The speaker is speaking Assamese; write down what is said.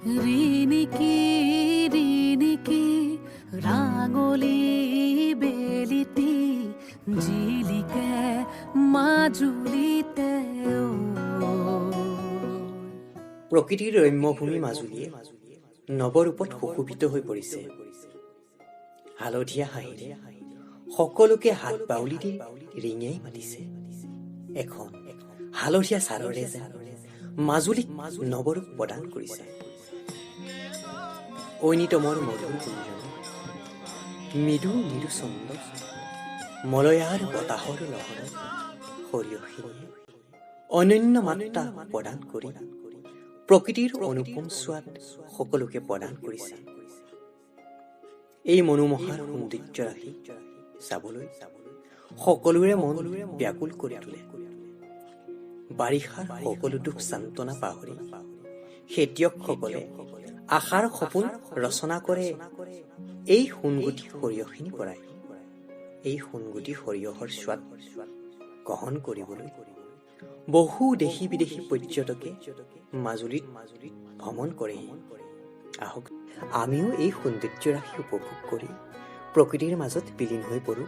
ৰিণিকি ৰিণিকি ৰাঙলী বেলিটি জিলিকে মাজুলীতে। প্ৰকৃতিৰ ৰম্যভূমি মাজুলীয়ে নৱৰূপত সুশোভিত হৈ পৰিছে। হালধীয়া হাঁহিৰে সকলোকে হাত বাউলি দি ৰিঙিয়াই মাতিছে। এখন হালধীয়া চাদৰে যেন মাজুলীক নৱৰূপ প্ৰদান কৰিছে। ঐনিতমৰ মধুৰ গুঞ্জন, মৃদু মৃদু ছন্দ, মলয়াৰ বতাহৰ লহৰত সৰিয়হখিনিয়ে অনন্য মাত্ৰা প্ৰদান কৰি প্ৰকৃতিৰ অনুপম সোৱাদ সকলোকে প্ৰদান কৰিছে। এই মনোমোহাৰ সৌন্দৰ্য ৰাশি চাবলৈ সকলোৰে মন ব্যাকুল কৰি তোলে। বাৰিষাৰ সকলো দুখ সান্তনা পাহৰি খেতিয়কসকলে আশাৰ সপোন ৰচনা কৰে এই সোণগুটি সৰিয়হখিনিৰ পৰাই। এই সোণগুটি সৰিয়হৰ সোৱাদ গ্ৰহণ কৰিবলৈ বহু দেশী বিদেশী পৰ্যটকে মাজুলীত ভ্ৰমণ কৰেহি। আহক, আমিও এই সৌন্দৰ্য ৰাশি উপভোগ কৰি প্ৰকৃতিৰ মাজত বিলীন হৈ পৰোঁ।